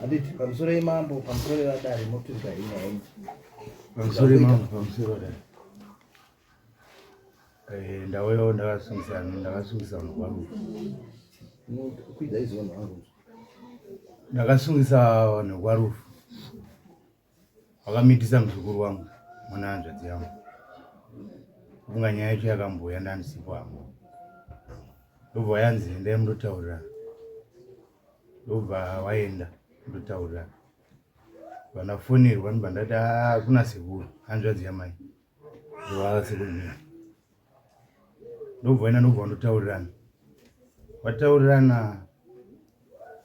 Handiti pamusoro yemambo, pamusoro yevadare, moturika ina henyu. Pamusoro yemambo, pamusoro yevadare. Eh, ndauyawo ndakasungisa ndakasungisa vanhu kwangu. Kwidza izvo vanhu vangu. Ndakasungisa vanhu kwarufu. Vakamitisa muzukuru wangu mwana hanzvadzi yangu. Kunga nyaya yacho yakambouya ndandisipo hangu. Ndobva yanzi endai mundotaurirana. Ndobva waenda mundotaurirana. Vandafonerwa ndobva ndati ah, kuna sekuru hanzvadzi yamai. Ndobva sekuru mira. Ndobva waenda ndobva wandotaurirana. Wataurirana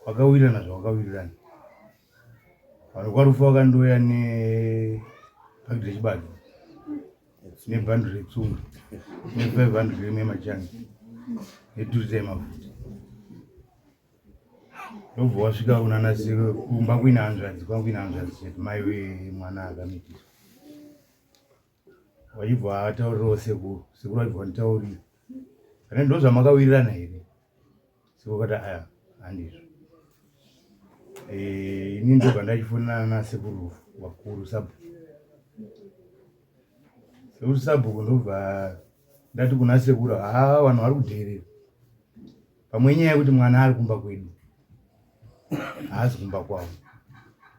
wakawirirana zvawakawirirana. Vanhu kwaRufu vakandouya nebhagi rechibage nebhandi retsunga ne500 gram yemachangi neturita yemafuta ndobva wasvika kunana kumba kuine hanzvadzi kwangu kuine hanzvadzi chete mai wemwana akamitiswa vachibva ataurirawo sekuru sekuru vachibva vanditaurira ane ndozvamakawirirana here Sekuru vakati aya handizvo. Eh, ini ndobva ndachifonana nasekuru vakuru sabhuku. Sekuru sabhuku ndobva ndati kuna sekuru haa vanhu vari kudheerera. Pamwe inyaya yekuti mwana ari kumba kwedu haasi kumba kwavo,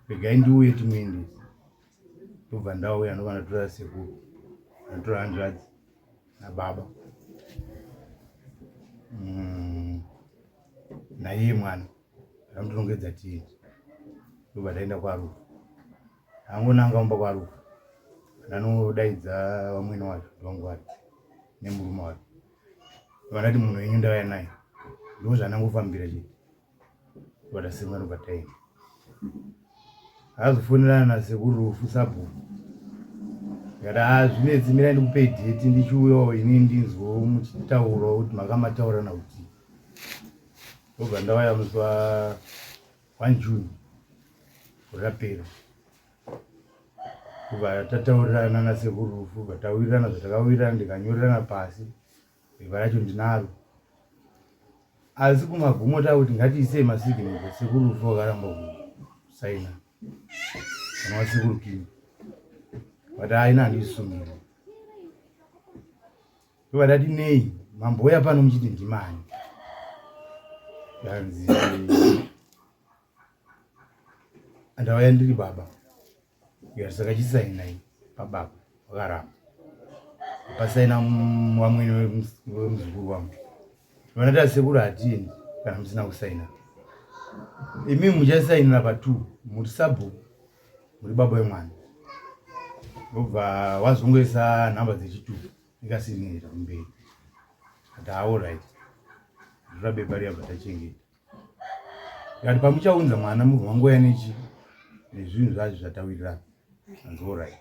regai ndiuye timuendese. Ndobva ndauya ndobva ndatora sekuru ndatora hanzvadzi nababa naiye mwana ndamutonongedza tiende ndobva ndaenda kwarufu angonanga kumba kwarufu ndanodaidza vamwene wacho ndovangu vari nemurume wacho vandati munhu wenyu ndauya naye ndozvanangofambira chete Vatasimba ndobva taenda. Azofonerana nasekuru Rufu sabhuku. Ndikati haa zvinetsi mirai ndikupei dheti ndichiuyawo ini ndinzwewo muchitaurawo kuti makamataurana kuti. Ndobva ndauya musi wa 1 June gore rapera. Kubva tataurirana nasekuru Rufu bva tawirirana zvatakawirirana ndikanyorerana pasi. Bepa racho ndinaro asi kumagumo takuti ngatiisei masignature sekuru rufu vakaramba kusaina kana wasekuru kini but aina handisungiri ndovadati nei mambouya pano muchiti ndimani yanzi ndauya ndiri baba Saka chisainai pababa vakaramba pasaina vamwene wemuzukuru wangu vanati asekuru hatiendi kana musina kusaina imi muchasainira patwo muri sabhuku muri baba wemwana ndobva wazongoisa nhamba dzechitupa ikasinira kumberi ati aorit ndora bepa riya bva tachengeta Ndikati pamuchaunza mwana mubva mangouya nechi nezvinhu zvacho zvatawirirana. Anzi orit.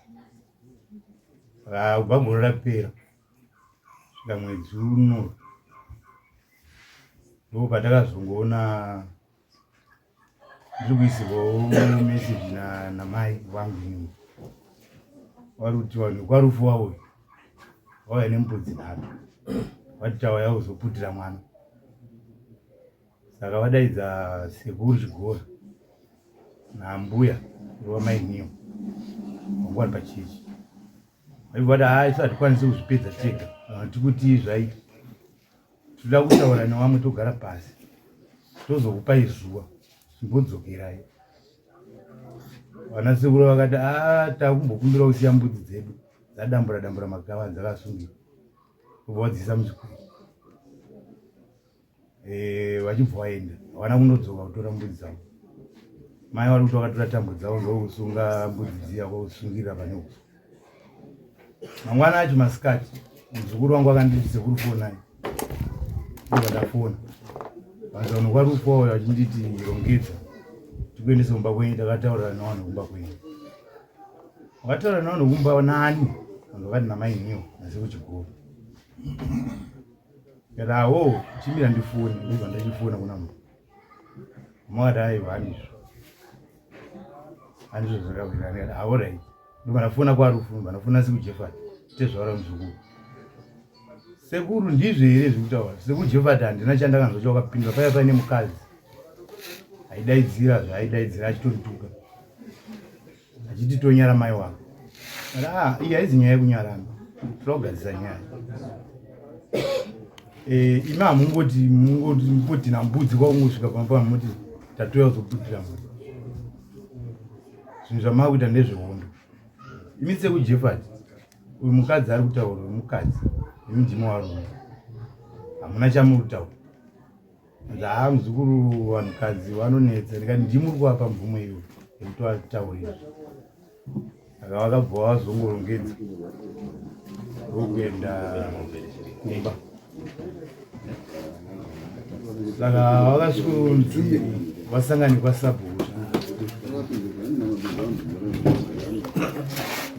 Saka kubva gore rapera svika mwedzi uno ndo patakazongoona ndiri kuisirwawo meseji namai vangu inini vari kuti vanhu kwarufu wavo vauya nembudzi nhatu vati tauya kuzoputira mwana saka vadaidza sekuru chigora nambuya rova mai niyo vangu vari pachechi vaibva vati haa isu hatikwanisi kuzvipedza tega tikuti zvaita Tinoda kutaura nevamwe togara pasi tozokupai zuva chimbodzokerai. Vana sekuru vakati a ah, takumbokumbira kusiya mbudzi dzedu dzadambura dambura makava dzakasungirwa kubva wadziisa muchikwiri eh, vachibva vaenda havana kundodzoka kutora mbudzi dzavo mai vari kuti vakatora tambo dzavo ndokusunga mbudzi dziya kwakusungirira pane uswa Mangwana acho masikati muzukuru wangu akanditi sekuru fonai. Ndobva ndafona. Vanhu vanhu kwarufu wauya vachinditi rongedza. Tikuendese kumba kwenyu takataurira nevanhu kumba kwenyu. Wakataura nevanhu kumba nani? Vanhu vakati namai Neo nasekuru Chigoro. Ndikati awo chimira ndifone ndobva ndachifona kuna munhu. Makati aiwa handizvo. Handizvo zvakawirana ndikati aorit. Ndobva ndafona kwaRufu ndobva ndafona sikuJefani tezvara muzukuru. Sekuru ndizvo here zvekutaura? Sekuru Jefati handina chandakanzwa chawakapindura paiva paine mukadzi aidaidzira zvaaidaidzira achitonituka achiti tonyara mai wako. Ah, iyi haizi nyaya yekunyarana, toda kugadzisa nyaya. Eh, imi hamungoti mungoti mungoti nambudzi kwakungosvika pamba muti tatouya kuzobudira munhu. Zvinhu zvamakuita ndezvehondo. Imi sekuJefati uyu mukadzi ari kutaura uyu mukadzi imi ndimi warume hamuna chamuri kutaura haa muzukuru vanhukadzi vanonetsa ndikati ndimi uri kuvapa mvumo iyo yekuti vataurira saka vakabva vazongorongedza vokuenda kumba saka vakasvikonzi vasangane kwasabhuku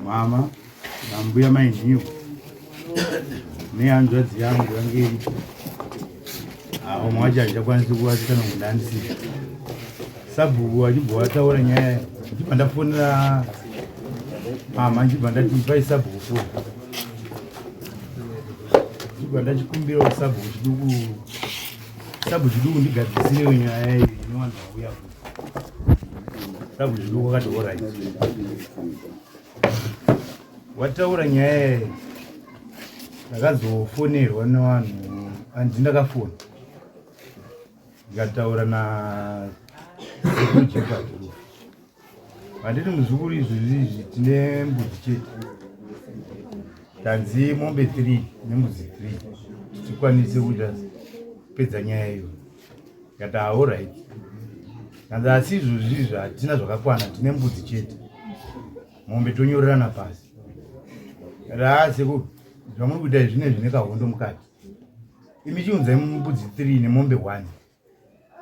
mama nambuya mainhiwo nehanzvadzi yangu yange iripo vamwe vacho handichakwanisi kuvatsana kundandisira sabhuku achibva wataura nyaya ndichibva ndafonera mama ndichibva ndati ipai sabhuku foni ndichibva ndachikumbirawo sabhuku chiduku sabhuku chiduku ndigadzisirewo nyaya iyi inowanza kuuya sabhuku chiduku akati orit wataura nyaya iyi ndakazofonerwa nevanhu hanzi ndakafona ndikataura na sekuru Jeffery handiti muzukuru izvozvi izvi tine mbudzi chete tanzi mombe 3 nembudzi 3 tikwanise kuita pedza nyaya iyo ndikati aorit kanzi asi izvozvi izvi hatina zvakakwana tine mbudzi chete mombe tonyorerana pasi raa sekuru zvamuri kuita izvi zvine zvine kahondo mukati imi chiunzai mbudzi 3 nemombe 1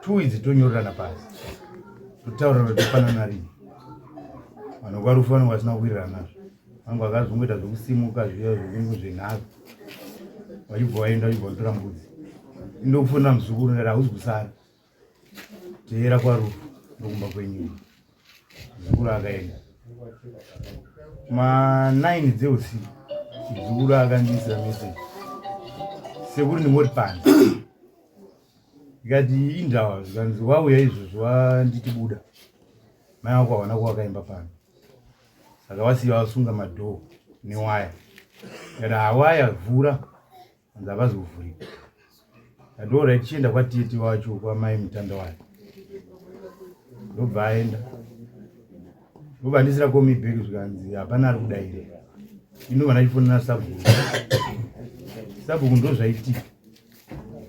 2 idzi tonyorerana pasi totaurira kuti tofanana rini vanhu kwarufu vanenge vasina kuwirirana nazvo vangu vakazongoita zvekusimuka zviya zvekungu zvenharo vachibva vaenda vachibva vatora mbudzi indokufonera muzukuru ndati hauzi kusara teera kwarufu ndokumba kwenyu muzukuru akaenda ma 9 dzeusiku muzukuru akandiisira message sekuru ndingori panze ndikati indawa zvikanzi wauya izvozvo wanditi buda mai wako hawana kuwakaimba pano saka wasiya wasunga madhoo newaya ndikati hawaya vhura hanzi havazi kuvhurika ndati orit chienda kwatete wacho kwamai mutanda wayo ndobva aenda ndobva ndisira komibheki zvikanzi hapana ari kudaira inobva ndachifonera sabhuku sabhuku ndozvaitika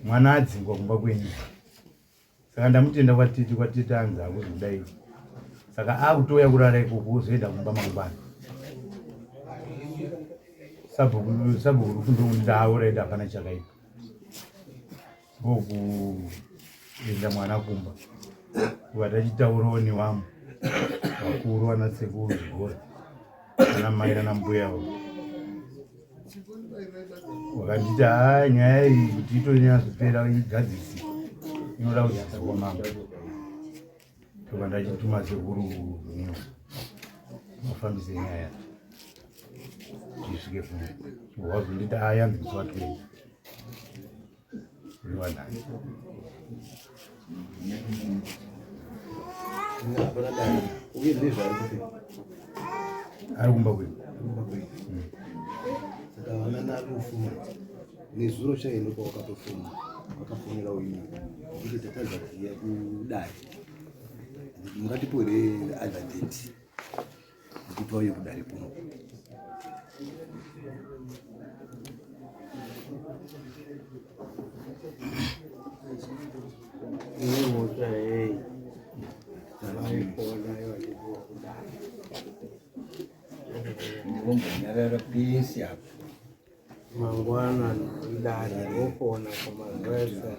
mwana adzingwa kumba kwenyu saka ndamutenda kwatete kwatete anzi akuzodai saka akutouya kurara ikoko ozoenda kumba mangwana sabhuku rufu ndokundauraida hapana chakaipa ndokuenda mwana kumba kuva tachitaurawo nevamwe vakuru vana sekuru zvikora ana mai nana mbuya wakanditi haa nyaya iyi kuti itonyazopera igadzisi inoda kudzidziswa mambo ndobva ndachituma sekuru nio mafambise nyaya tisvike kuno wazonditi haa yanzi musi wa 20 Ari kumba kwedu. Saka vana narufu manje nezuro chaiye ndopawakatofona wakafonera uyu kuti tatadza kuuya kudare mungatipo here other date kuti vauye kudare kuno Mhosva yei? Vaifona vachipiwa kudare. Ndinombonyarara pesi apa. Mangwana idare vofona kumazuva ese.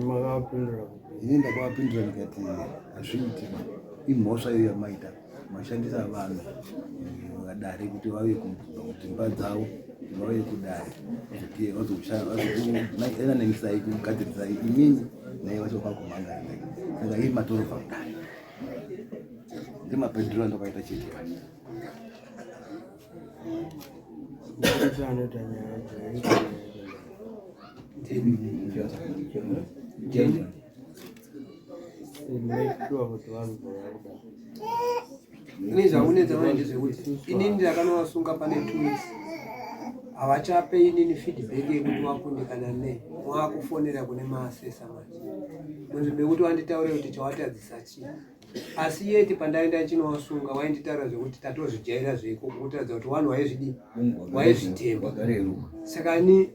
Makavapindura kuti Ini ndakavapindura ndikati hazviiti imhosva iyo yamaita mashandisa vanhu vadare kuti vauye kubva kudzimba dzavo kuti vauye kudare kuti vazokuyananengisai kugadzirisai imini naye vacho vakakumhangarai saka ii matorobva kudare ndemapindiro andakaita chete. Mapurisa anoita nyaya dzaita Ndini. Make sure kuti vanhu vakuda. Ini zvakunetsa manje ndezvekuti inini ndakanovasunga pane 2 weeks, havachape inini feedback yekuti wakundikana nei. Wakufonera kune maassessor manje munzvimbo yekuti wanditaure kuti chawatadzisa chii. Asi yeti pandaenda chinovasunga, wainditaura zvekuti tatozvijaira zveiko, kutaridza kuti vanhu waizvidii, waizvitemba. Wakareruka. Saka ni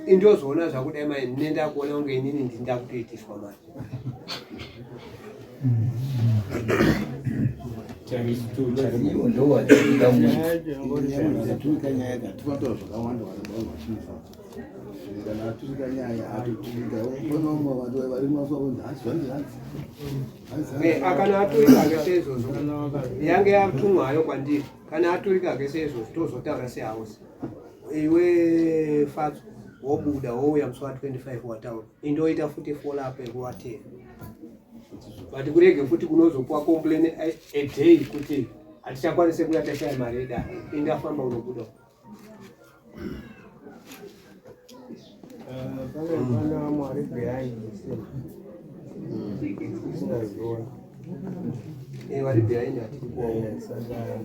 indozoona zvakudai mai, ndine ndakuona kunge inini ndinda kutoitiswa manje. Times two chari. Iwo ndo watika munhu. Nyaya yacho yangori Aturika nyaya, katirataura zvakawanda, vanhu vanhu vachinzwa. Kana aturika nyaya, atoturika onomwe vanhu vari mumazuva kunzi hanzi zvanzi hanzi hanzi. Akana aturika ke seizvozvo, yange yatumwayo kwandiri. Kana aturika ke seizvozvo, tozotaura sehouse. Iwe Fatso, wobuda wouya musi wa25, wataura, indoita futi follow up yekuvatera, but kurege futi kunozopuwa complain a day kuti hatichakwanise kuya, tashaya mari yedare. Indafamba unobuda. Pane pane vamwe vari behind the scene usingazioni. Vari behind hatiri kuwaona. Saka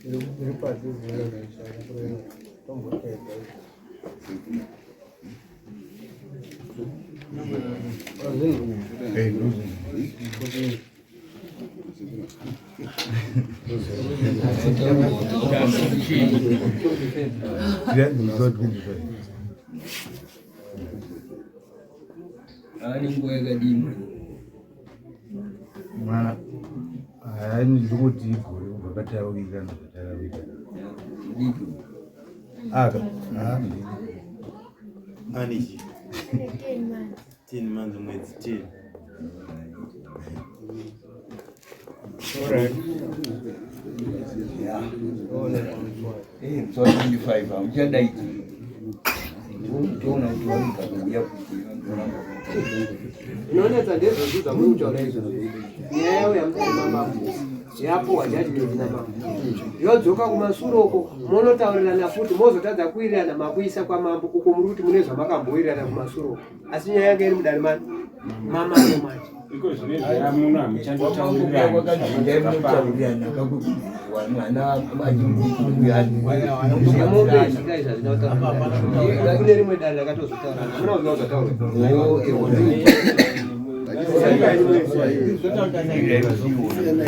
zviri padhuze tombopedza. Eh, ndozvo. Kuti Yeah, musi wa25. Ane nguva yakadini? Mwana hayi, ndikuti igore kubva patakawirirana zvatakawirirana. Diki. Aka ha, ndini. Anichi 10 months, mwedzi 10. Alright. Toona pamusi wacho. Musi wa25 hauchadaiti. Toona kuti vanobva kuuya kuti vanoramba. Zvinonetsa ndezvozvo zvamuri kutaura izvozvo. Nyaya yavo yamutori mambo yapuhwa judgment namambo, yodzoka kumasure uko, monotaurirana futi, mozotadza kuwirirana, makuisa kwamambo uko. Muri kuti mune zvamakambowirirana kumasure uko, asi nyaya yange iri mudare mani mamambo manje. Iko zvine zvamuno hamuchandotaurirani. Wakazvindai mwana Zvemombe izvi izvi hazvina kutaura. Kune rimwe dare rakatozotaurana, hamuna kuziva zvataurwa. Achimudiki.